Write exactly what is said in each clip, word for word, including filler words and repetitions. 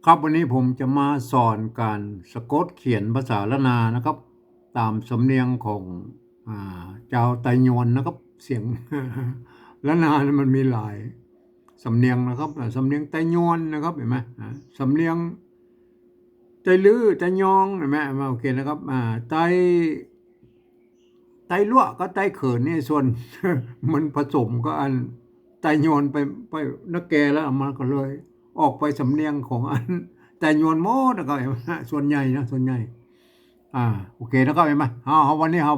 ครับ วันนี้ผมจะมาสอนการสะกดเขียนภาษาล้านนานะครับ ต๋ามสำเนียงของ อ่า จาวไตยวนนะครับ เสียง ล้านนานี่มันมีหลายสำเนียงนะครับ อ่า สำเนียงไตยวนนะครับ หันก่อ อ่า สำเนียงไตลื้อ ไตยอง หันก่อ หันก่อ โอเคนะครับ อ่า ไต ไตลัวะกับไตเขินนี่ส่วน มันผสมกับอันไตยวนไป ไปนักแกแล้ว มันก็เลยออกไปสำเนียงของอันไตยวนหมดนะครับ หันก่อ ส่วนใหญ่นะ ส่วนใหญ่ อ่า โอเคนะครับ หันก่อ เฮา เฮา วันนี้เฮา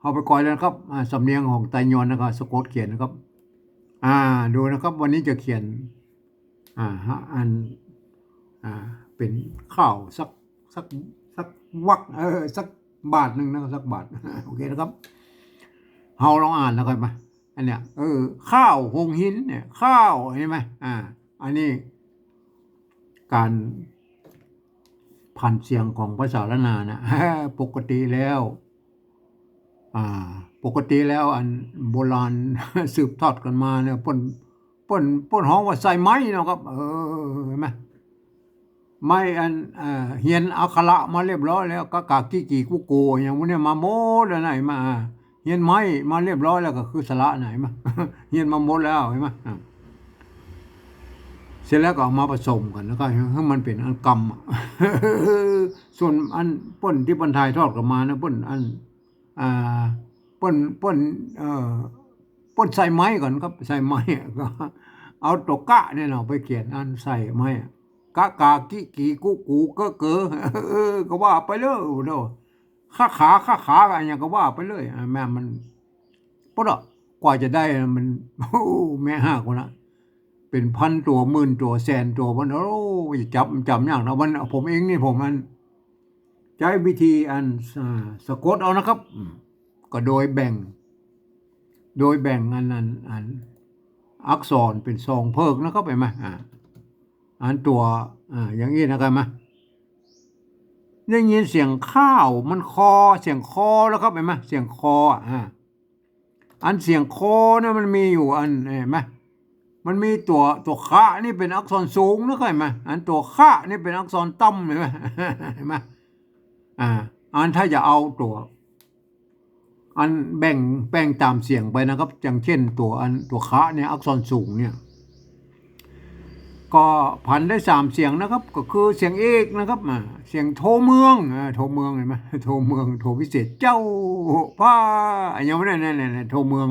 เฮาไปก่อยแล้วนะครับ อ่า สำเนียงของไตยวนนะครับ สะกดเขียนนะครับ อ่า ดูนะครับ วันนี้จะเขียน อ่า ฮะ อัน อ่า เป๋นข้าวสัก สัก สักวรรค เออ สักบาทนึ่งนะ สักบาท โอเคนะครับ เฮาลองอ่านแล้วกันมา อันเนี้ย เออ ข้าวหงหินเนี่ย ข้าว หันก่อ อ่า อันนี้ การผันเสียงของภาษาล้านนานะ ปกติแล้ว อ่า ปกติแล้วอันโบราณ สืบทอดกั๋นมาเนี่ย เปิ้น เปิ้น เปิ้นฮ้องว่าใส่ไม้เนาะครับ เออ หันก่อ ไม้อัน เอ่อ เฮียนอักขระมาเรียบร้อยแล้ว กะกะกิกิกุโก อะหยังพวกเนี้ยมาหมดแล้วนะ หันก่อ อ่า เฮียนไม้มาเรียบร้อยแล้วก็คือสระนะ หันก่อ เฮียนมาหมดแล้ว หันก่อ อ่า เสร็จแล้วก็เอามาผสมกั๋น แล้วก็หื้อมันเป๋นอันกำอะ ส่วนอันเปิ้นตี้เปิ้นถ่ายทอดกั๋นมานะ เปิ้นอัน อ่า เปิ้น เปิ้น เอ่อ เปิ้นใส่ไม้ก่อนครับ ใส่ไม้อะ ก็เอาตั๋วกะเนี่ยเนาะ ไปเขียนอันใส่ไม้อะ กะกากิกีกุกูเกอะเกอ เออ ก็ว่าไปเลยเนาะ ข้าขา ข้าขา อะหยังก็ว่าไปเลย อ่า แม่มัน ปุ๊ดอะ กว่าจะได้มัน โอ้ แม่ห้าคนละ เป๋นพันตั๋ว หมื่นตั๋ว แสนตั๋ว มัน โอ้ จะจ๋ำ จ๋ำยากนะ มัน ผมเองนี่ผมมัน ใจ๊วิธีอัน อ่า สะกดเอานะครับ อืม ก็โดยแบ่ง โดยแบ่งอัน อัน อัน อักษรเป๋นสองเผิกนะครับ หันก่อ อ่า อันตั๋ว อ่า อย่างอี้นะครับ มา ได้ยินเสียงข้าว มันคอ เสียงคอแล้วครับ หันก่อ เสียงคอ อ่า อันเสียงคอเนี่ยมันมีอยู่อัน หันก่อ มันมีตั๋ว ตั๋วคะนี่เป๋นอักษรสูงนะครับ หันก่อ อันตั๋วคะนี่เป๋นอักษรต่ำ หันก่อ หันก่อ อ่า อันถ้าจะเอาตั๋ว อันแบ่ง แบ่งต๋ามเสียงไปนะครับ อย่างเช่นตั๋วอัน ตั๋วคะเนี่ย อักษรสูงเนี่ย ก็ผันได้สามเสียงนะครับ ก็คือเสียงเอกนะครับ อ่า เสียงโทเมือง อ่า โทเมือง หันก่อ โทเมือง โทวิเศษ เจ้า พระ อะหยังวะเนี่ย เนี่ย เนี่ย เนี่ย โทเมือง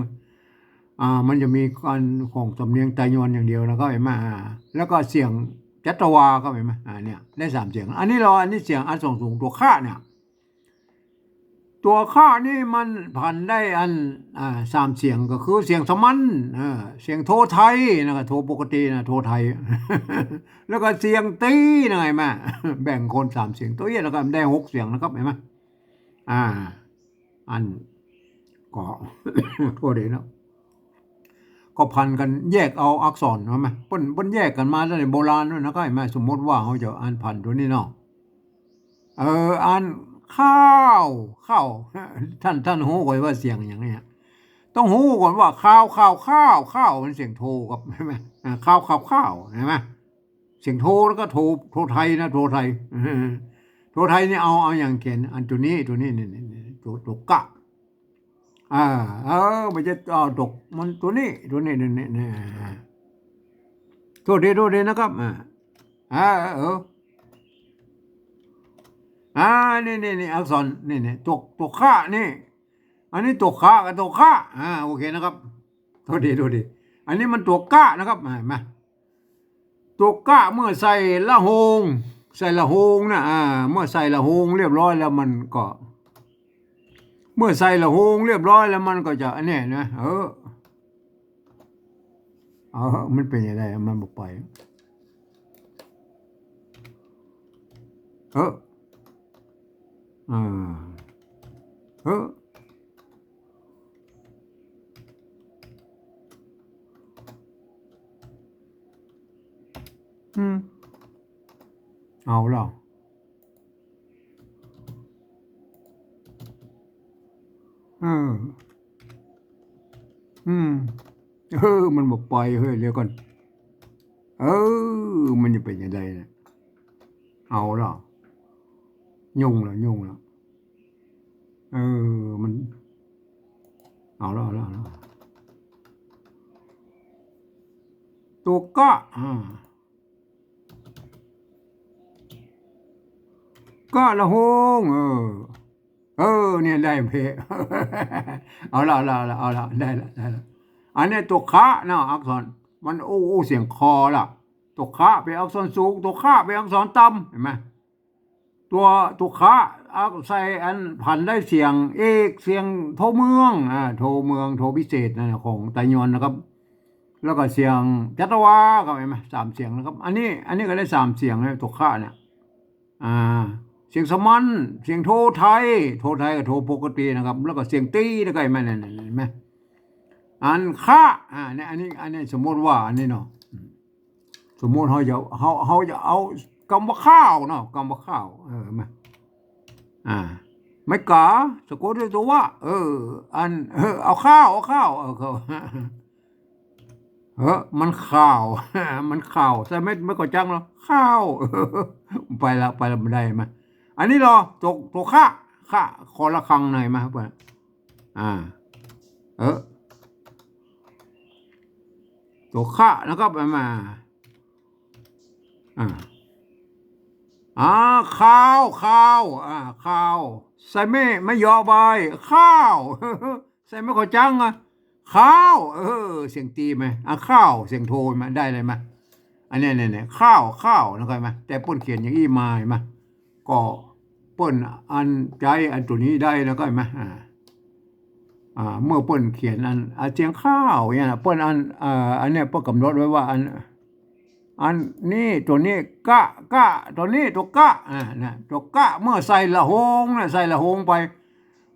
อ่า มันจะมีอันของสำเนียงไตยวนอย่างเดียวนะครับ หันก่อ อ่า แล้วก็เสียงจัตวาครับ หันก่อ อ่า เนี่ย ได้สามเสียง อันนี้เรา อันนี้เสียงอักษรสูง ตั๋วคะเนี่ย ตั๋วคะนี่มันผันได้อัน อ่า สามเสียง ก็คือเสียงสามัญ เออ เสียงโทไทยนะ ก็โทปกตินะ โทไทย แล้วก็เสียงตรีนะ หันก่อ แบ่งคนสามเสียง ตั๋วเอี้ยะ แล้วก็ได้หกเสียงนะครับ หันก่อ อ่า อัน ก็ โทษทีนะ ก็ผันกั๋นแยกเอาอักษร หันก่อ เปิ้น เปิ้นแยกกั๋นมาตั้งแต่โบราณแล้วนะครับ หันก่อ สมมุติว่าเฮาจะอ่านผันตั๋วนี้เนาะ เออ อันข้าว ข้าว ต้าน ต้านฮู้ก่อนว่าเสียงหยังเนี่ย ต้องฮู้ก่อนว่าข้าว ข้าว ข้าว ข้าว มันเสียงโทครับ หันก่อ อ่า ข้าว ข้าว ข้าว หันก่อ เสียงโทแล้วก็โท โทไทยนะ โทไทย โทไทยนี่เอา เอาหยังเขียน อันตั๋วนี้ ตั๋วนี้ นี่ นี่ นี่ ตั๋ว ตั๋วกะ อ่า เออ มันจะ อ่า ตั๋ว มันตั๋วนี้ ตั๋วนี้ นี่ นี่ นี่ อ่า โทษที โทษทีนะครับ อ่า อ่า เออ อ่า นี่ นี่ นี่ อักษร นี่ นี่ ตั๋ว ตั๋วคะนี่ อันนี้ตั๋วคะกับตั๋วคะ อ่า โอเคนะครับ โทษที โทษที อันนี้มันตั๋วกะนะครับ อ่า หันก่อ ตั๋วกะเมื่อใส่ละโฮง ใส่ละโฮงนะ อ่า เมื่อใส่ละโฮงเรียบร้อยแล้วมันก็ เมื่อใส่ละโฮงเรียบร้อยแล้วมันก็จะอันเนี้ยนะ เออ เออ มันเป๋นยังไง มันบ่ไป เออ อ่า เออ อืม เอาแล้ว เออ อืม เออ มันบ่ไป เฮ้ย เดี๋ยวก่อน เออ มันจะเป๋นยังไงนะ เอาละ ยุ่งละ ยุ่งละ เออ มัน เอาละ เอาละ เอาละ ตั๋วกะ อ่า กะละหง เออ เออ เนี่ย ได้เพลง เอาละ เอาละ เอาละ เอาละ ได้ละ ได้ละ อันเนี้ยตั๋วคะนะ อักษร มัน โอ้ โอ้ เสียงคอละ ตั๋วคะเป๋นอักษรสูง ตั๋วคะเป๋นอักษรต่ำ หันก่อ ตั๋ว ตั๋วคะ อัก ใส่อันผันได้เสียงเอก เสียงโทเมือง อ่า โทเมือง โทพิเศษนั่นน่ะ ของไตยวนนะครับ แล้วก็เสียงจัตวาครับ หันก่อ สามเสียงนะครับ อันนี้ อันนี้ก็ได้สามเสียงนะ ตั๋วคะเนี่ย อ่า เสียงสามัญ เสียงโทไทย โทไทยกับโทปกตินะครับ แล้วก็เสียงตี้นะครับ หันก่อ นั่น หันก่อ อันคะ อ่า เนี่ย อันนี้ อันนี้สมมุติว่าอันนี้เนาะ สมมุติเฮาจะ เฮา เฮาจะเอากำว่าข้าวเนาะ กำว่าข้าว เออ หันก่อ อ่า ไม้ก๋า สะกดด้วยตั๋ววะ เออ อัน เออ เอาข้าว เอาข้าว เออ ข้าว เออ มันข้าว มันข้าว ใส่ไม้ ไม้กอจั๊งเหรอ ข้าว ไปละ ไปละ บ่ได้ หันก่อ อันนี้เหรอ ตั๋ว ตั๋วคะ คะ คอระฆัง หันก่อ อ่า เออ ตั๋วคะนะครับ มา อ่า อ่า ข้าว ข้าว อ่า ข้าว ใส่ไม้ ไม้ยอใบ ข้าว ใส่ไม้กอจั๊งอะ ข้าว เออ เสียงตี้ไหม อ่ะ ข้าว เสียงโทไหม ได้เลยไหม อันเนี้ย เนี่ย เนี่ย ข้าว ข้าว นะครับ หันก่อ แต่เปิ้นเขียนอย่างอี้มา หันก่อ ก็เปิ้นอันใจ๊อันตั๋วนี้ได้นะครับ หันก่อ อ่า อ่า เมื่อเปิ้นเขียนอัน อ่า เสียงข้าวเนี่ยนะ เปิ้นอัน อ่า อันเนี้ยเปิ้นกำหนดไว้ว่าอัน อันนี้ตั๋วนี้กะ กะ ตั๋วนี้ตั๋วกะ อ่า นะ ตั๋วกะ เมื่อใส่ละหงนะ ใส่ละหงไป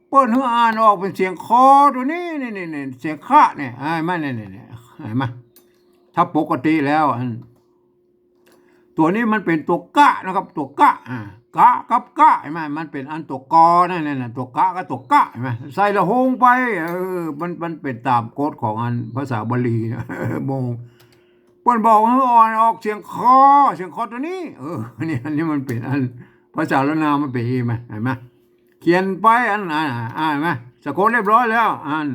เปิ้นหื้ออ่านออกเป๋นเสียงคอตั๋วนี้ นี่ นี่ นี่ เสียงคะเนี่ย อ่า หันก่อ นี่ นี่ นี่ หันก่อ ถ้าปกติแล้วอัน ตั๋วนี้มันเป๋นตั๋วกะนะครับ ตั๋วกะ อ่า กะกับกะ หันก่อ มันเป๋นอันตั๋วกอนั่นน่ะ ตั๋วกะกับตั๋วกะ หันก่อ ใส่ละหงไป เออ มัน มันเป๋นต๋ามกฎของอันภาษาบาลีนะ มง เปิ้นบอกหื้ออ่านออกเสียงคอ เสียงคอตั๋วนี้ เออ เนี่ย อันนี้มันเป๋นอัน ภาษาล้านนามันเป๋นอย่างนี้ไหม หันก่อ เขียนไปอัน อ่า อ่า หันก่อ สะกดเรียบร้อยแล้ว อัน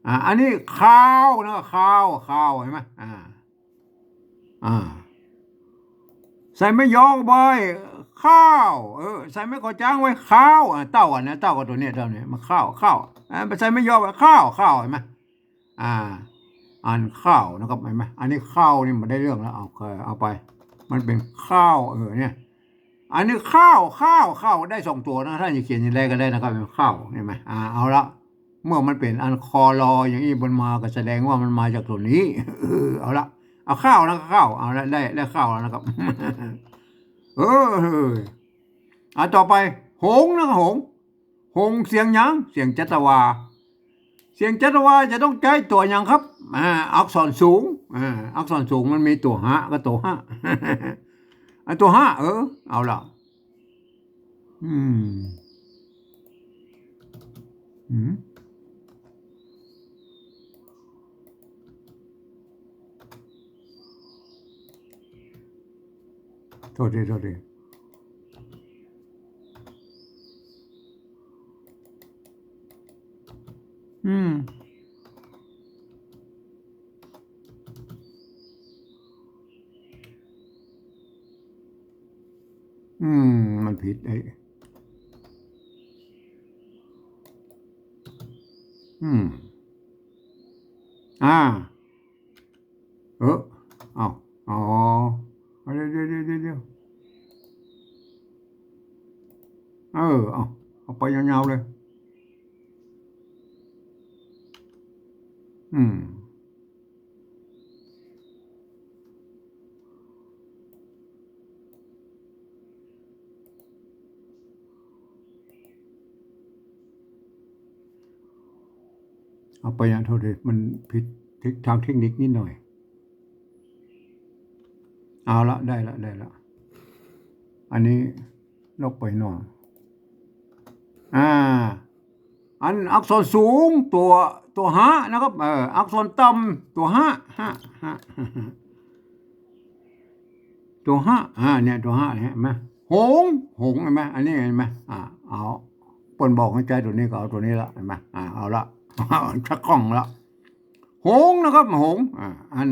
อ่า อันนี้ข้าวนะ ข้าว ข้าว หันก่อ อ่า อ่า ใส่ไม้ยอใบ ข้าว เออ ใส่ไม้กอจั๊งไว้ ข้าว อ่า เต้ากั๋นนะ เต้ากับตั๋วเนี้ย เต้าเนี้ย มันข้าว ข้าว อ่า ใส่ไม้ยอใบ ข้าว ข้าว หันก่อ อ่า อันข้าวนะครับ หันก่อ อันนี้ข้าวนี่มันได้เรื่องแล้ว เอา เอาไป มันเป๋นข้าว เออ เนี่ย อันนี้ข้าว ข้าว ข้าว ได้สองตั๋วนะ ท่านจะเขียนอย่างใดก็ได้นะครับ เป๋นข้าว หันก่อ อ่า เอาละ เมื่อมันเป๋นอันคอรออย่างนี้มันมา ก็แสดงว่ามันมาจากตั๋วนี้ เออ เอาละ เอาข้าวนะ ข้าว เอาละ ได้ ได้ข้าวแล้วนะครับ เออ อ่ะ ต่อไป หงส์นะครับ หงส์ หงส์เสียงหยัง เสียงจัตวา เสียงจัตวาจะต้องใจ๊ตั๋วหยังครับ อ่า อักษรสูง อ่า อักษรสูงมันมีตั๋วหะกับตั๋วหะ อ่ะ ตั๋วหะ เออ เอาละ อืม อืม โทษที โทษที อืม อืม มันผิดไอ้ อืม อ่า เออ เอา อ๋อ เดี๋ยว เดี๋ยว เดี๋ยว เดี๋ยว เดี๋ยว เออ เอา เอาไปยาวๆ เลย อืม เอาไปอ่ะ โทษที มันผิดทิศทางเทคนิคนิดหน่อย เอาละ ได้ละ ได้ละ อันนี้ลบไปหน่อย อ่า อันอักษรสูงตั๋ว ตั๋วหะนะครับ เอ่อ อักษรต่ำตั๋วหะ หะ หะ หะ หะ ตั๋วฮะ อ่า เนี่ย ตั๋วฮะเนี่ย เห็นไหม หง หง เห็นไหม อันนี้เห็นไหม อ่า เอา เปิ้นบอกให้ใจ๊ตั๋วนี้ก็เอาตั๋วนี้ละ เห็นไหม อ่า เอาละ ชักคล่องละ หงนะครับ หง อ่า อัน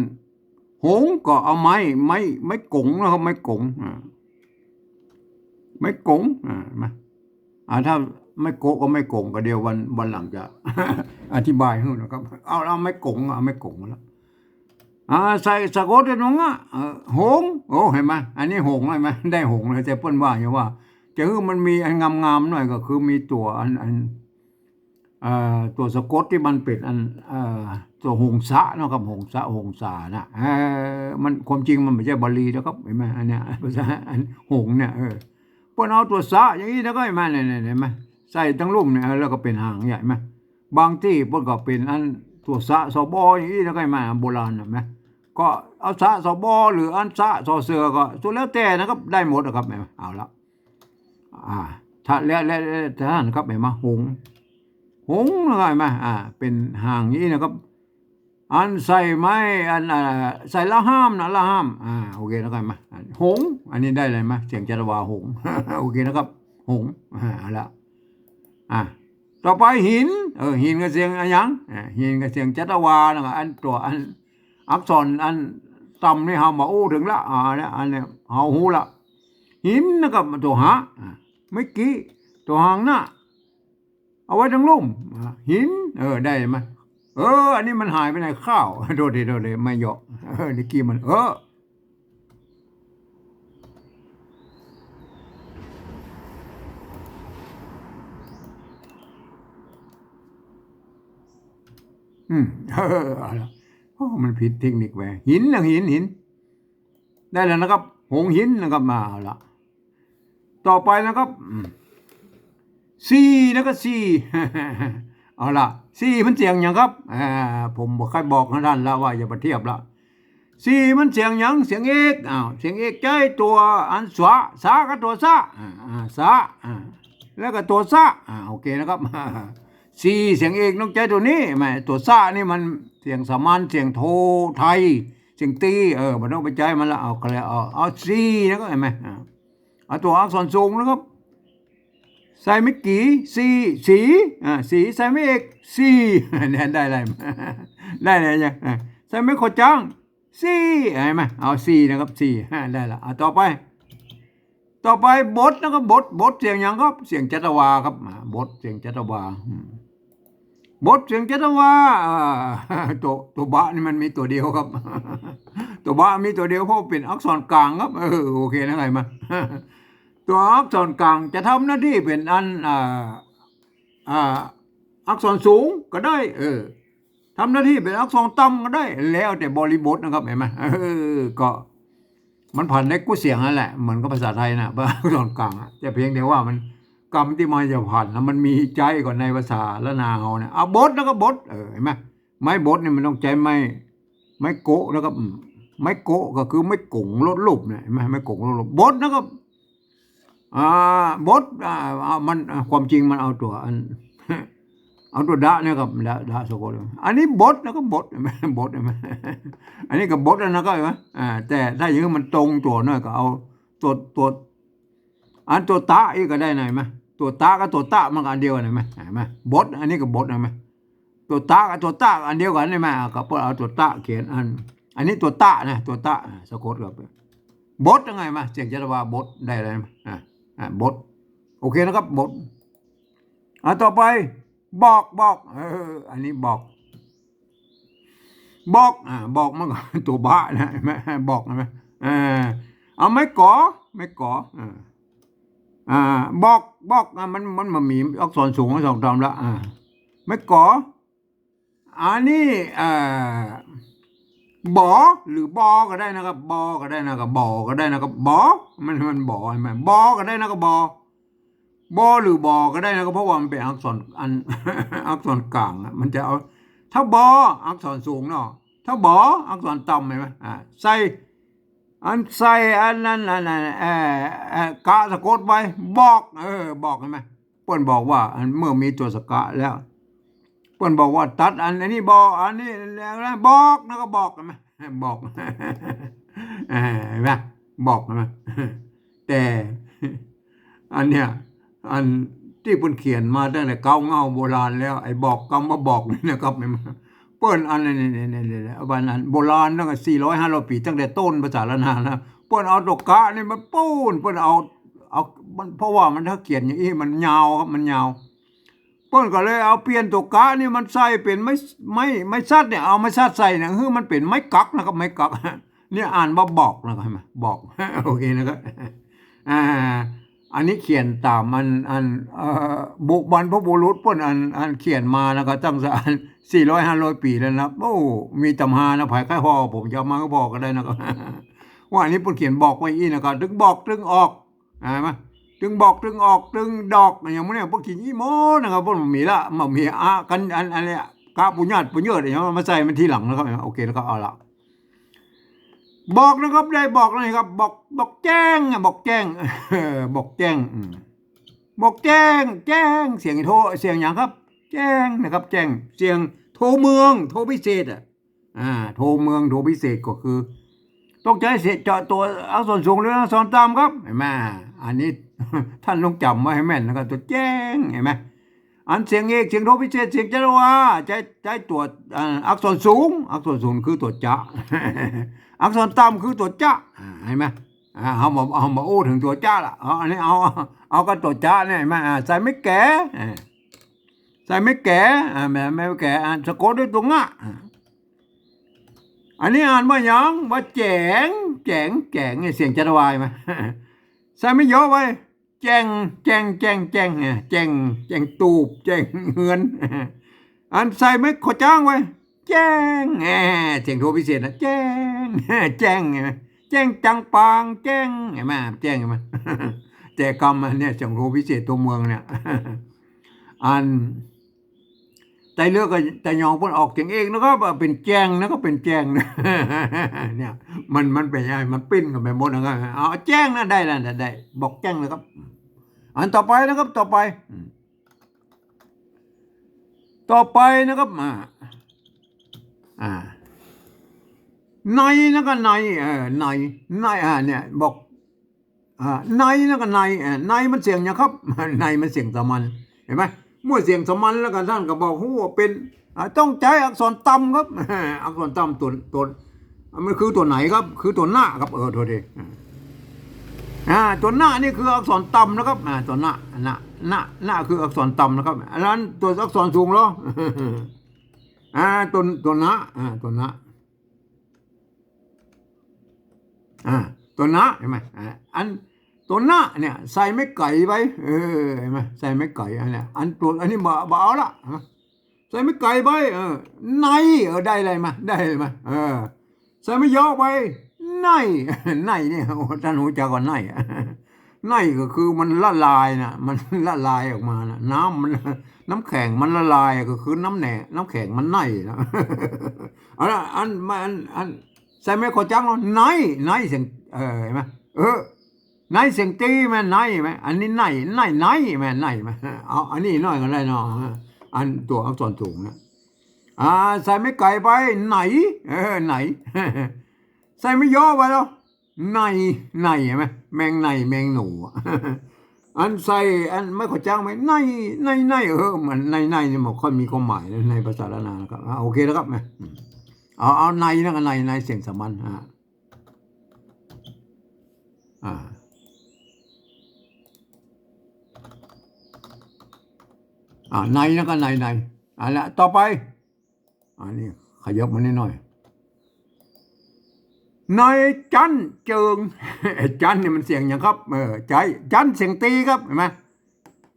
หงก็เอาไม้ ไม้ ไม้ก๋งนะครับ ไม้ก๋ง อ่า ไม้ก๋ง อ่า มา อ่า ถ้าไม้โกะกับไม้ก๋งก็เดี๋ยววัน วันหลังจะ อธิบายหื้อนะครับ เอา เอาไม้ก๋ง เอาไม้ก๋งมาละ อ่า ใส่สะกดให้หนงอะ เออ หง โอ้ เห็นไหม อันนี้หง เห็นไหม ได้หงเลย แต่เปิ้นว่าอย่าว่า จะหื้อมันมีอันงามๆ หน่อยก็คือมีตั๋วอัน อัน เอ่อ ตั๋วสะกดตี้มันเป๋นอัน เอ่อ ตั๋วหงสะเนาะครับ หงสะ หงสานะ เออ มัน ความจริงมันบ่ใจ้บาลีนะครับ เห็นไหม อันเนี้ย ภาษาอันหงเนี่ย เออ เปิ้นเอาตั๋วสะอย่างอี้นะก็ เห็นไหม เนี่ย เนี่ย เห็นไหม ใส่ตังลุ่มเนี่ย เออ แล้วก็เป๋นหางใหญ่ เห็นไหม บางตี้เปิ้นก็เป๋นอันตั๋วสะ สะ บอ อย่างอี้นะก็ เห็นไหม โบราณน่ะ เห็นไหม ก็เอาสะ สะ บอ หรืออันสะ สอเสือ ก็สุดแล้วแต่นะครับ ได้หมดนะครับ เห็นไหม เอาละ อ่า ถ้า และ และ และ ถ้านั้นครับ เห็นไหม หง หง นะครับ เห็นไหม อ่า เป๋นหางอย่างอี้นะครับ อันใส่ไม้ อัน อ่า ใส่ละห้ามนะ ละห้าม อ่า โอเคนะครับ เห็นไหม หง อันนี้ได้เลย เห็นไหม เสียงจัตวา หง โอเคนะครับ หง อ่า เอาละ อ่า ต่อไปหิน เออ หินก็เสียงอะหยัง อ่า หินก็เสียงจัตวานะครับ อันตั๋ว อันอักษรอันต่ำนี่เฮาบ่อู้เถิงละ อ่า เนี่ย อันเนี้ยเฮาฮู้ละ หินนะครับ ตั๋วหะ อ่า เมื่อกี้ตั๋วหางหน้า เอาไว้ตังลุ่ม อ่า หิน เออ ได้ไหม เออ อันนี้มันหายไปไหน ข้าว โทษที โทษที ไม่เหยาะ เออ เมื่อกี้มัน เออ อืม เออ เอาละ โอ้ มันผิดเทคนิคไป หินนะ หิน หิน ได้แล้วนะครับ หงหินนะครับ มา เอาละ ต่อไปนะครับ อืม สี่นะครับ สี่ เอาละ สี่มันเสียงหยังครับ อ่า ผมบ่ค่อยบอกหื้อต้านละ ว่าอย่าไปเทียบละ สี่มันเสียงหยัง เสียงเอก อ้าว เสียงเอกใจ๊ตั๋วอันสะ สะกับตั๋วสะ อ่า อ่า สะ อ่า แล้วก็ตั๋วสะ อ่า โอเคนะครับ สี่เสียงเอกต้องใจ๊ตั๋วนี้ แหม ตั๋วสะนี่มันเสียงสามัญ เสียงโท ไทย เสียงตี เออ บ่ต้องไปใจ๊มันละ เอาก็แล้ว เอา เอา สี่ นะก็ เห็นไหม อ่า เอาตั๋วอักษรสูงนะครับ ใส่ไม้กี่ สี่ สี อ่า สี ใส่ไม้เอก สี่ เนี่ย ได้อะไร ได้อะไรเนี่ย อ่า ใส่ไม้ขอจ้าง สี่ เห็นไหม เอา สี่ นะครับ สี่ อ่า ได้ละ อ่า ต่อไป ต่อไป บดนะครับ บด บดเสียงหยังครับ เสียงจัตวาครับ อ่า บด เสียงจัตวา อืม บดเสียงจัตวา อ่า ตั๋ว ตั๋วบะนี่มันมีตั๋วเดียวครับ ตั๋วบะมีตั๋วเดียว เพราะเป๋นอักษรกลางครับ เออ โอเคนะ ไงมา ตั๋วอักษรกลางจะทำหน้าตี้เป๋นอัน อ่า อ่า อักษรสูงก็ได้ เออ ทำหน้าตี้เป๋นอักษรต่ำก็ได้ แล้วแต่บริบทนะครับ เห็นไหม เออ ก็ มันผันได้กู้เสียงนั่นแหละ เหมือนกับภาษาไทยนะ อักษรกลางอะ แต่เพียงแต่ว่ามัน กำตี้มันจะผันนะ มันมีใจ๊ก่อนในภาษาล้านนาเฮาเนี่ย เอาบดนะครับ บด เออ เห็นไหม ไม้บดเนี่ยมันต้องใจ๊ไม้ ไม้โกะนะครับ อืม ไม้โกะก็คือไม้ก๋งลดรูปเนี่ย เห็นไหม ไม้ก๋งลดรูป บดนะครับ อ่า บด อ่า เอา มัน อ่า ความจริงมันเอาตั๋วอัน เอาตั๋วดะเนี่ยครับ ดะ ดะสะกด อันนี้บดนะครับ บด เห็นไหม บด เห็นไหม อันนี้ก็บดแล้วนะครับ เห็นไหม อ่า แต่ถ้าอย่างนี้มันตรงตั๋วหน่อยก็เอาตั๋ว ตั๋ว อันตั๋วตะอีกก็ได้นะ เห็นไหม ตั๋วตะกับตั๋วตะมันก็อันเดียวกัน เห็นไหม เห็นไหม บด อันนี้ก็บด เห็นไหม ตั๋วตะกับตั๋วตะอันเดียวกัน เห็นไหม อ่ะ ก็เปิ้นเอาตั๋วตะเขียนอัน อันนี้ตั๋วตะนะ ตั๋วตะ อ่ะ สะกดครับ บดยังไงมา เสียงจัตวา บด ได้เลย อ่ะ อ่ะ บด โอเคนะครับ บด อ่ะ ต่อไป บอก บอก เออ อันนี้บอก บอก อ่ะ บอกมันก็ตั๋วบะนะ เห็นไหม บอก เห็นไหม อ่า เอาไม้ก๋อ ไม้ก๋อ อ่า อ่า บอก บอก อ่ะ มัน มันบ่มีอักษรสูงสองตำละ อ่า ไม้ก๋อ อันนี้ เอ่อ บอ หรือบอ ก็ได้นะครับ บอ ก็ได้นะครับ บอ ก็ได้นะครับ บอ มัน มันบอ เห็นไหม บอ ก็ได้นะครับ บอ บอ หรือบอ ก็ได้นะครับ เพราะว่ามันเป๋นอักษรอัน อักษรกลางอะ มันจะเอา ถ้าบอ อักษรสูงเนาะ ถ้าบอ อักษรต่ำ เห็นไหม อ่า ใส่ อันใส่อันนั้น อันนั้น เอ่อ เอ่อ กะสะกดไว้ บอก เออ บอก เห็นไหม เปิ้นบอกว่า อันเมื่อมีตั๋วสะกะแล้ว เปิ้นบอกว่าตัดอัน อันนี้บอ อันนี้แล้วนะ บอก แล้วก็บอก เห็นไหม บอก เออ เห็นไหม บอกนะ แต่ อันเนี้ย อันตี้เปิ้นเขียนมาตั้งแต่เก๊าเง้าโบราณแล้ว ไอ้บอก กำว่าบอกนี่นะครับ เปิ้นอันนี้ นี่ นี่ นี่ นี่ วันนั้นโบราณตั้งแต่สี่ร้อยห้าร้อยปี๋ ตั้งแต่ต้นภาษาล้านนานะ เปิ้นเอาตั๋วกะนี่มาปูน เปิ้นเอา เอา มัน เพราะว่ามันถ้าเขียนอย่างอี้มันยาวครับ มันยาว เปิ้นก็เลยเอาเปลี่ยนตั๋วกะนี่มันใส่เป๋นไม้ ไม้ ไม้สัดเนี่ย เอาไม้สัดใส่เนี่ย หื้อมันเป๋นไม้กักนะครับ ไม้กัก เนี่ยอ่านว่าบอกนะครับ เห็นไหม บอก โอเคนะครับ อ่า อันนี้เขียนต๋ามอัน อัน เอ่อ บุ บรรพบุรุษเปิ้นอัน อันเขียนมานะครับ ตั้งแต่อันสี่ร้อยห้าร้อยปี๋แล้วนะครับ โอ้ มีต๋ำฮานะ ใผใค่ผ่อ ผมจะเอามาหื้อผ่อก็ได้นะครับ ว่าอันนี้เปิ้นเขียนบอกไว้อี้นะครับ ตึงบอกตึงออก อ่า มา ตึงบอกตึงออกตึงดอก อย่างพวกเนี้ย เปิ้นเขียนอี้หมดนะครับ เปิ้นบ่มีละ บ่มีอะ กัน อัน อันเนี้ย กะปุญญาตปุญเยิดอย่างเงี้ย มาใส่มันทีหลังนะครับ โอเคนะครับ เอาละ บอกนะครับ ได้บอกแล้วนะครับ บอก บอกแจ้งอะ บอกแจ้ง บอกแจ้ง อืม บอกแจ้ง แจ้ง เสียงโทร เสียงหยังครับ แจ้งนะครับ แจ้ง เสียงโทรเมือง โทรพิเศษอะ อ่า โทรเมือง โทรพิเศษก็คือ ต้องใจ๊เสียง เจาะตั๋วอักษรสูงหรืออักษรต่ำครับ หันก่อ อันนี้ ต้านต้องจ๋ำไว้หื้อแม่นนะครับ ตั๋วแจ้ง หันก่อ อันเสียงเอก เสียงโทพิเศษ เสียงจัตวา ใจ๊ ใจ๊ตั๋ว อ่า อักษรสูง อักษรสูงคือตั๋วจะ อักษรต่ำคือตั๋วจะ อ่า หันก่อ อ่า เฮามา เฮามาอู้เถิงตั๋วจะละ เอา อันนี้เอา เอากับตั๋วจะเนี่ย หันก่อ อ่า ใส่ไม้แก๋ อ่า ใส่ไม้แก๋ อ่า ไม้ ไม้แก๋ อ่า สะกดด้วยตั๋วงะ อ่า อันนี้อ่านว่าหยัง ว่าแจ๋ง แจ๋ง แจ๋ง เนี่ย เสียงจัตวา หันก่อ ใส่ไม้ยอไว้ แจ่ง แจ่ง แจ่ง แจ่ง เนี่ย แจ่ง แจ่งตูบ แจ่งเฮือน อันใส่ไม้ขอจ้างไว้ แจ้ง แหม เสียงโทพิเศษนะ แจ้ง แจ้ง หันก่อ แจ้งจังปาง แจ้ง หันก่อ แจ้ง หันก่อ แต่กำอันเนี่ย เสียงโทพิเศษตั๋วเมืองเนี่ย อัน ใต้เลือกก็ใต้ยองเปิ้นออกเสียงเอกนะครับ เป๋นแจ้งนะครับ เป๋นแจ้ง เนี่ย มัน มันเป๋นไง มันปิ้นกั๋นไปหมดนะครับ เอาแจ้งนะ ได้แล้วนะ ได้ บอกแจ้งนะครับ อันต่อไปนะครับ ต่อไป อืม ต่อไปนะครับ อ่า อ่า ในนะครับ ใน เออ ใน ใน อ่า เนี่ย บอก อ่า ในนะครับ ใน อ่า ในมันเสียงหยังครับ ในมันเสียงสามัญ หันก่อ เมื่อเสียงสามัญแล้วก็ต้านก็บ่ฮู้ว่าเป๋น อ่า ต้องใจ๊อักษรต่ำครับ อักษรต่ำตั๋ว ตั๋ว มันคือตั๋วไหนครับ คือตั๋วนะครับ เออ โทษที อ่า ตั๋วนะนี่คืออักษรต่ำนะครับ อ่า ตั๋วนะ นะ นะ นะคืออักษรต่ำนะครับ อันนั้นตั๋วอักษรสูงเหรอ อ่า ตั๋ว ตั๋วนะ อ่า ตั๋วนะ อ่า ตั๋วนะ หันก่อ อ่า อันตั๋วนะเนี่ย ใส่ไม้ไก๋ไว้ เออ หันก่อ ใส่ไม้ไก๋ อันเนี้ย อันตั๋ว อันนี้บ่ บ่เอาละ หันก่อ ใส่ไม้ไก๋ไว้ เออ ใน เออ ได้เลย หันก่อ ได้เลย หันก่อ เออ ใส่ไม้ยอไว้ ใน ในเนี่ย โอ้ ต้านฮู้จักก่อ ใน ในก็คือมันละลายนะ มันละลายออกมานะ น้ำมัน น้ำแข็งมันละลาย ก็คือน้ำแหน น้ำแข็งมันในนะ เอาละ อัน อัน อัน ใส่ไม้ขอจ้างแล้ว ใน ในเสียง เออ หันก่อ เออ ในเสียงตี๋ หันก่อ ใน หันก่อ อันนี้ใน ใน ใน หันก่อ ใน หันก่อ เอา อันนี้หน้อยก็ได้เนาะ อันตั๋วอักษรสูงนะ อ่า ใส่ไม้ไก๋ไว้ ไหน เออ ไหน ใส่ไม้ยอไว้แล้ว ใน ใน หันก่อ แมงใน แมงหนูอะ อันใส่ อันไม้ขอจ้างไว้ ใน ใน ใน เออ มันใน ใน เนี่ย บ่ค่อยมีความหมายนะ ในภาษาล้านนานะครับ อ่า โอเคแล้วครับ นะ อืม เอา เอา ใน นะ ใน ใน เสียงสามัญ อ่า อ่า อ่า ใน นะ ก็ใน ใน เอาละ ต่อไป อันนี้ขยับมานิดหน่อย ในจั๊นเจิง จั๊นเนี่ยมันเสียงหยังครับ เออ ใจ๊ จั๊นเสียงตี๋ครับ หันก่อ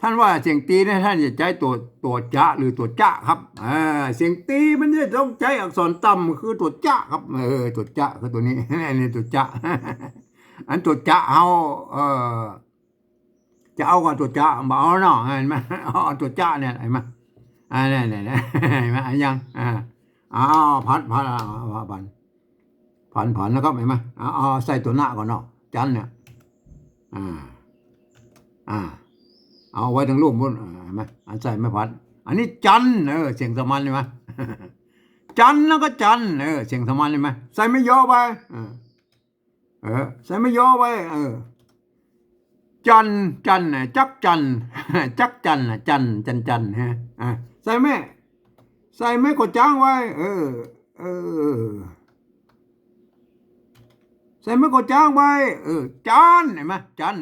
ต้านว่าเสียงตี๋เนี่ย ต้านจะใจ๊ตั๋ว ตั๋วจะ หรือตั๋วจะครับ อ่า เสียงตี๋มันจะต้องใจ๊อักษรต่ำ คือตั๋วจะครับ เออ ตั๋วจะ คือตั๋วนี้ อันนี้ตั๋วจะ อันตั๋วจะเฮา เอ่อ จะเอาก่อตั๋วจะ บ่เอาเนาะ หันก่อ เอาตั๋วจะเนี่ย หันก่อ อ่า เนี่ย เนี่ย เนี่ย หันก่อ อันยัง อ่า เอา เอา ผัน ผัน เอา เอา ผัน ผัน ผันนะครับ หันก่อ เอา เอา ใส่ตั๋วนะก่อนเนาะ จั๊นเนี่ย อ่า อ่า เอาไว้ตางลุ่มพุ้น อ่า หันก่อ อันใส่ไม้ผัน อันนี้จัน เออ เสียงสามัญ หันก่อ จัน แล้วก็จัน เออ เสียงสามัญ หันก่อ ใส่ไม้ยอไว้ เออ เออ ใส่ไม้ยอไว้ เออ จั่น จั่นน่ะ จั๊กจั่น จั๊กจั่นน่ะ จั่น จั่น จั่น ฮะ อ่ะ ใส่ไม้ ใส่ไม้ก่อจ๊างไว้ เออ เออ ใส่ไม้ก่อจ๊างไว้ เออ จั่น หันก่อ จั่น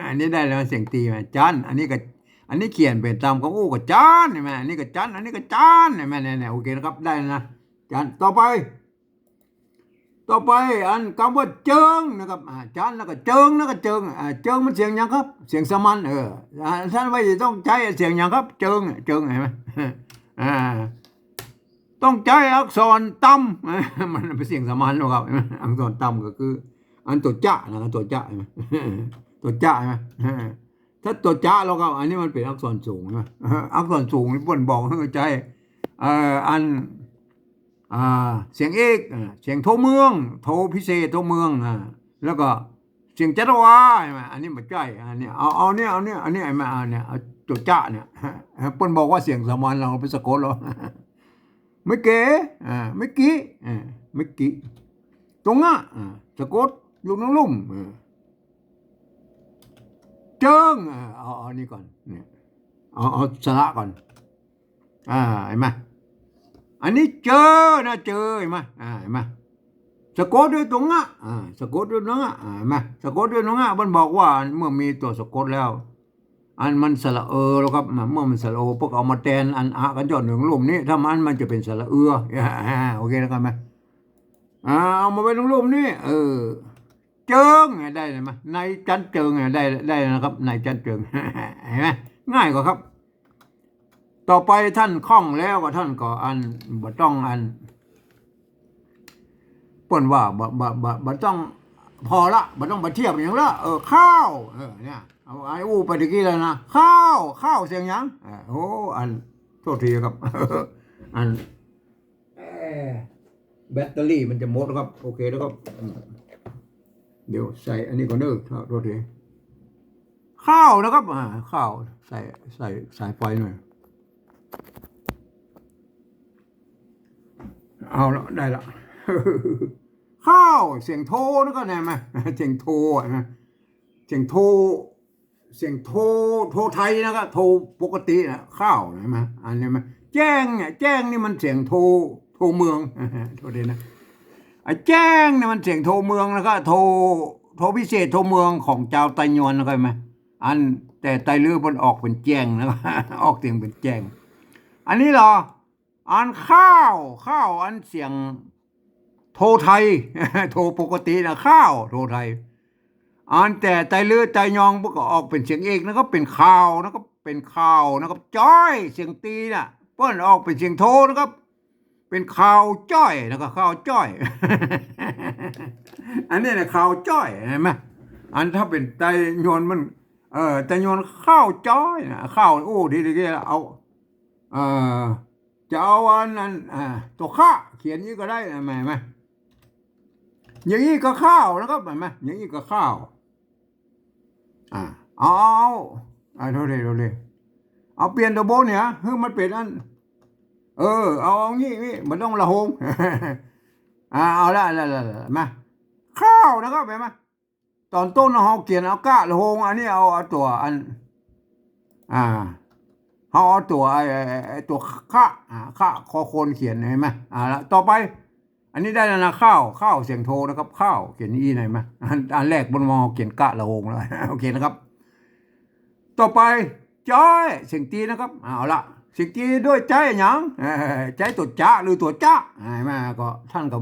อันนี้ได้แล้ว เสียงตรีมา จั่น อันนี้ก็ อันนี้เขียนเป๋นต๋ามกำอู้ก็จั่น หันก่อ อันนี้ก็จั่น อันนี้ก็จั่น หันก่อ เนี่ย เนี่ย โอเคนะครับ ได้แล้วนะ จั่น ต่อไป ต่อไป อันกำว่าเจิงนะครับ อ่า จั่นแล้วก็เจิง แล้วก็เจิง อ่า เจิงมันเสียงหยังครับ เสียงสามัญ เออ อ่า ต้านว่าจะต้องใจ๊เสียงหยังครับ เจิง เจิง หันก่อ อ่า ต้องใจ๊อักษรต่ำ มันเป๋นเสียงสามัญแล้วครับ อักษรต่ำก็คือ อันตั๋วจะนะ ตั๋วจะ หันก่อ ตั๋วจะ หันก่อ ถ้าตั๋วจะแล้วก็ อันนี้มันเป๋นอักษรสูงนะ อักษรสูงนี่เปิ้นบอกหื้อใจ๊ เอ่อ อัน อ่า เสียงเอก อ่า เสียงโทเมือง โทพิเศษ โทเมือง อ่า แล้วก็เสียงจัตวา หันก่อ อันนี้บ่ใจ้ อันนี้ เอา เอาเนี่ย เอาเนี่ย อันนี้ หันก่อ อันเนี่ย เอาตั๋วจะเนี่ย เปิ้นบอกว่าเสียงสามัญ เฮาไปสะกดเอา เมื่อกี้ อ่า เมื่อกี้ อ่า เมื่อกี้ ตั๋วงะ อ่า สะกดลูกน้องลุ่ม อ่า เจิง อ่า เอา เอานี่ก่อน เนี่ย เอา เอาสระก่อน อ่า หันก่อ อันนี้เจอนะ เจอ หันก่อ อ่า หันก่อ สะกดด้วยตั๋วงะ อ่า สะกดด้วยตั๋วงะ อ่า หันก่อ สะกดด้วยตั๋วงะ เปิ้นบอกว่าเมื่อมีตั๋วสะกดแล้ว อันมันสระเออแล้วครับ เมื่อมันสระโอ เปิ้นเอามาแตนอันอะกั๋นจ๋อหนึ่งลุ่มนี้ ถ้ามัน มันจะเป๋นสระเอือ อ่า โอเคแล้วกันไหม อ่า เอามาไว้ลุ่มๆ นี่ เออ เจิง ได้เลยไหม ในจั๊นเจิง ได้ ได้นะครับ ในจั๊นเจิง หันก่อ ง่ายกว่าครับ ต่อไปต้านคล่องแล้วก็ต้านก็อัน บ่ต้องอัน เปิ้นว่าบ่ บ่ บ่ บ่ต้อง พอละ บ่ต้องไปเทียบหยังละ เออ ข้าว เออ เนี่ย เอา ไอ้อู้ไปตะกี้แล้วนะ ข้าว ข้าวเสียงหยัง เออ โอ้ อัน โทษทีครับ อัน เอ่อ แบตเตอรี่มันจะหมดแล้วครับ โอเคแล้วครับ อืม เดี๋ยวใส่อันนี้ก่อนเด้อ โทษที ข้าวนะครับ อ่า ข้าว ใส่ ใส่สายไฟหน่อย เอาละ ได้ละ ข้าว เสียงโทนะครับ หันก่อ เสียงโท หันก่อ เสียงโท เสียงโท โทไทยนะครับ โทปกตินะ ข้าว หันก่อ อันนี้มัน แจ้งเนี่ย แจ้งนี่มันเสียงโท โทเมือง โทษทีนะ ไอ้แจ้งนี่มันเสียงโทเมืองนะครับ โท โทพิเศษ โทเมืองของจาวไตยวนนะครับ หันก่อ อันแต่ไตลื้อเปิ้นออกเป๋นแจ้งนะครับ ออกเสียงเป๋นแจ้ง อันนี้เหรอ อันข้าว ข้าว อันเสียงโทไทย โทปกตินะ ข้าว โทไทย อันแต่ไตลื้อไตยองเปิ้นก็ออกเป๋นเสียงเอกนะครับ เป๋นข่าวนะครับ เป๋นข่าวนะครับ จ้อย เสียงตรีน่ะ เปิ้นออกเป๋นเสียงโทนะครับ เป๋นข่าวจ้อยนะครับ ข่าวจ้อย อันนี้นะ ข่าวจ้อย หันก่อ อันถ้าเป๋นไตยวนมัน เออ ไตยวนข้าวจ้อยนะ ข้าว โอ้ ดีๆ เอา เอ่อ จะเอาอันนั้น อ่า ตั๋วคะเขียนอย่างนี้ก็ได้นะ หันก่อ อย่างนี้ก็ข้าวนะครับ หันก่อ อย่างนี้ก็ข้าว อ่า เอา เอา เอา อ่า โทษที โทษที เอาเปลี่ยนตั๋วบนเนี่ย หื้อมันเป๋นอัน เออ เอา เอางี้ นี่ บ่ต้องละหง อ่า เอาละ ละ ละ ละ มา ข้าวนะครับ หันก่อ ต๋อนต้นเฮาเขียนเอากะละหง อันนี้เอา เอาตั๋วอัน อ่า เฮาเอาตั๋วไอ้ ไอ้ ไอ้ตั๋วคะ อ่า คะ คอโคนเขียน หันก่อ อ่า ละ ต่อไป อันนี้ได้แล้วนะ ข้าว ข้าว เสียงโทนะครับ ข้าว เขียนอย่างนี้ หันก่อ อัน อันแรกเปิ้นว่าเฮาเขียนกะละหงแล้ว โอเคนะครับ ต่อไป จ้อย เสียงตรีนะครับ เอาละ เสียงตรีด้วยใจ๊หยัง เอ่อ ใจ๊ตั๋วจะหรือตั๋วจ๊ะ หันก่อ ก็ต้านก็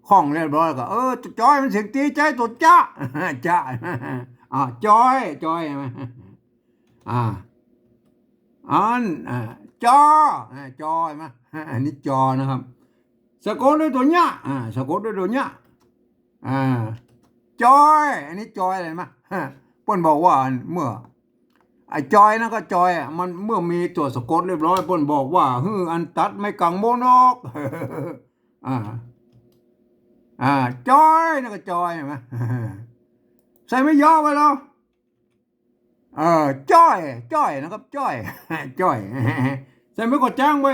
คล่องเรียบร้อยก็ เออ จ้อยมันเสียงตรี ใจ๊ตั๋วจะ จะ อ่า จ้อย จ้อย หันก่อ อ่า อัน อ่า จอ อ่า จอ หันก่อ อันนี้จอนะครับ สะกดด้วยตั๋วเนี้ย อ่า สะกดด้วยตั๋วเนี้ย อ่า จอย อันนี้จอย หันก่อ เปิ้นบอกว่าเมื่อ ไอ้จอยนั่นก็จอยอ่ะ มันเมื่อมีตั๋วสะกดเรียบร้อย เปิ้นบอกว่า หื้ออันตัดไม้กังโมนออก อ่า อ่า จอยนั่นก็จอย หันก่อ ใส่ไม้ยอไว้แล้ว เออ จ้อย จ้อยนะครับ จ้อย จ้อย ใส่ไม้ก่อจ๊างไว้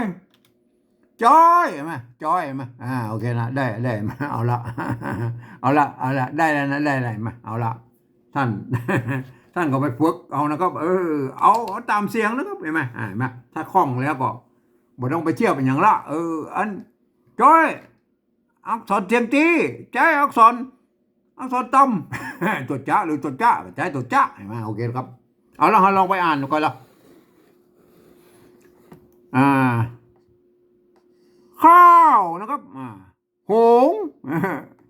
จ้อย เห็นไหม จ้อย เห็นไหม อ่า โอเคนะ ได้ ได้ เอาละ เอาละ เอาละ ได้แล้วนะ ได้แล้ว เห็นไหม เอาละ ท่าน ท่านก็ไปฝึกเอานะครับ เออ เอา เอาต๋ามเสียงนะครับ เห็นไหม อ่า เห็นไหม ถ้าคล่องแล้วก็บ่ต้องไปเที่ยวไปหยังละ เออ อัน จ้อย อักษรเสียงตี้ ใจ๊อักษร อักษรต่ำ ตั๋วจ๊ะหรือตั๋วจ๊ะ ใจ๊ตั๋วจ๊ะ เห็นไหม โอเคครับ เอาละ เฮาลองไปอ่านดูก่อนละ อ่า ข้าวนะครับ อ่า หง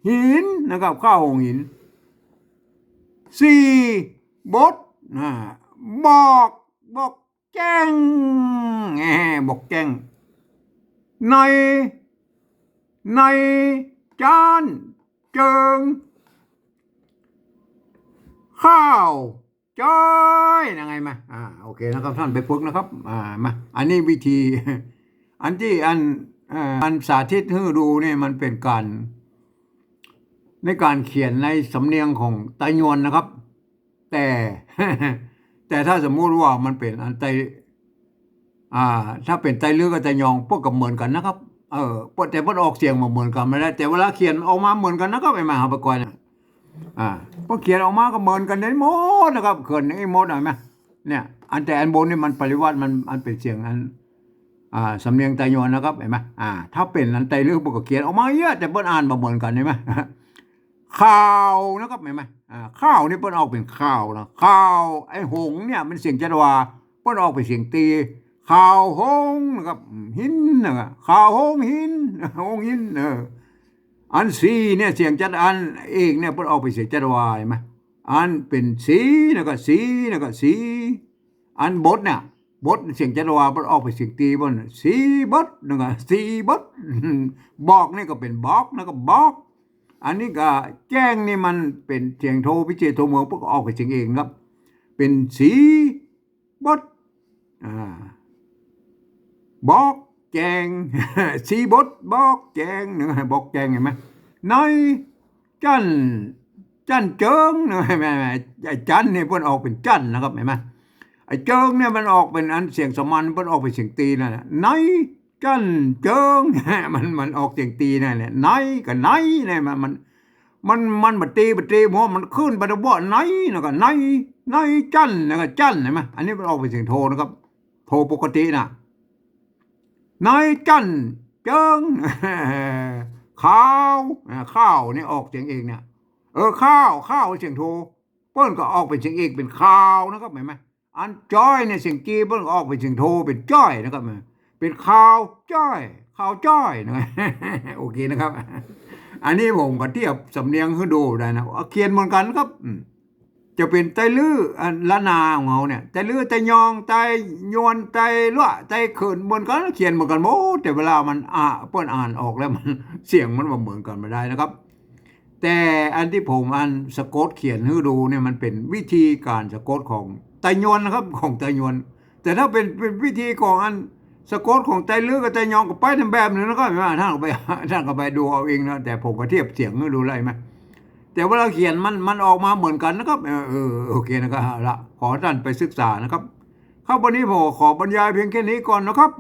หินนะครับ ข้าวหงหิน สี่ บด อ่า บอก บอกแจ้ง แหม บอกแจ้ง ใน ใน จ๊าน เจิง ข้าว จ้อย นะไงมา อ่า โอเคนะครับ ท่านไปฝึกนะครับ อ่า มา อันนี้วิธี อันตี้ อัน เอ่อ อันสาธิตหื้อดูนี่มันเป๋นก๋าน ในก๋านเขียนในสำเนียงของไตยวนนะครับ แต่ แต่ถ้าสมมุติว่ามันเป๋นอันไต อ่า ถ้าเป๋นไตลื้อกับไตยอง เปิ้นก็เหมือนกั๋นนะครับ เออ เปิ้น แต่เปิ้นออกเสียงบ่เหมือนกั๋นบ่ได้ แต่เวลาเขียนออกมาเหมือนกั๋นนะครับ ไอ้มาหาปะกอยเนี่ย อ่า เปิ้นเขียนออกมาก็เหมือนกั๋นได้หมดนะครับ เขินได้หมด เห็นไหม เนี่ย อันแต่อันบนนี่มันปริวรรต มัน อันเป๋นเสียงอัน อ่า สำเนียงไตยวนนะครับ เห็นไหม อ่า ถ้าเป๋นอันไตลื้อเปิ้นก็เขียนออกมาเยอะ แต่เปิ้นอ่านบ่เหมือนกั๋น เห็นไหม ข่าวนะครับ เห็นไหม อ่า ข้าวนี่เปิ้นออกเป๋นข่าวนะ ข่าว ไอ้หงเนี่ยมันเสียงจัตวา เปิ้นออกเป๋นเสียงตี ข่าวหงนะครับ อืม หินนะครับ ข่าวหงหิน หงหิน เออ อันสี่เนี่ยเสียงจัต อันเอกเนี่ยเปิ้นออกเป๋นเสียงจัตวา เห็นไหม อันเป๋นสีนะครับ สีนะครับ สี อันบดเนี่ย บดเสียงจัตวา เปิ้นออกเป๋นเสียงตี เปิ้น สีบดนะครับ สีบด บอกนี่ก็เป๋นบอกนะครับ บอก อันนี้ก็แจ้งนี่มันเป๋นเสียงโทพิเศษโทเมือง เปิ้นก็ออกเป๋นเสียงเอกนะครับ เป๋นสีบด อ่า บอกแจ้ง สีบดบอกแจ้งนะ บอกแจ้ง เห็นไหม ใน จัน จันเจิงนะ แหม แหม ไอ้จันนี่เปิ้นออกเป๋นจันนะครับ เห็นไหม ไอ้เจิงเนี่ยมันออกเป๋นอันเสียงสามัญ เปิ้นออกเป๋นเสียงตีนั่นแหละ ในจันเจิง มัน มันออกเสียงตีนั่นแหละ ในกับในเนี่ยมัน มัน มัน มันบ่ตี บ่ตี เพราะมันขึ้นไปตะเบาะในนะก็ใน ในจันนะก็จัน เห็นไหม อันนี้มันออกเป๋นเสียงโทนะครับ โทปกตินะ ในจันเจิง ข่าว อ่า ข่าวนี่ออกเสียงเอกเนี่ย เออ ข่าว ข่าวเสียงโท เปิ้นก็ออกเป๋นเสียงเอกเป๋นข่าวนะครับ เห็นไหม อันจ้อยเนี่ยเสียงจีเปิ้นก็ออกเป๋นเสียงโทเป๋นจ้อยนะครับ เป๋นข่าวจ้อย ข่าวจ้อยนะ โอเคนะครับ อันนี้ผมก็เทียบสำเนียงหื้อดูได้นะ เขียนเหมือนกั๋นครับ อืม จะเป๋นไตลื้อ อันล้านนาของเฮาเนี่ย ไตลื้อ ไตยอง ไตยวน ไตลัวะ ไตเขิน เหมือนกั๋น เขียนเหมือนกั๋นหมด แต่เวลามัน อ่า เปิ้นอ่านออกแล้วมัน เสียงมันบ่เหมือนกั๋นบ่ได้นะครับ แต่อันตี้ผมอันสะกดเขียนหื้อดูเนี่ยมันเป๋นวิธีก๋านสะกดของไตยวนนะครับ ของไตยวน แต่ถ้าเป๋น เป๋นวิธีของอันสะกดของไตลื้อกับไตยองก็ไปในแบบนึ่งนะครับ ท่านก็ไป ท่านก็ไปดูเอาเองนะ แต่ผมก็เทียบเสียงหื้อดูได้ไหม แต่เวลาเขียนมัน มันออกมาเหมือนกั๋นนะครับ เออ เออ โอเคนะครับ เอาละ ขอท่านไปศึกษานะครับ ครับ วันนี้ผมขอบรรยายเพียงแค่นี้ก่อนนะครับ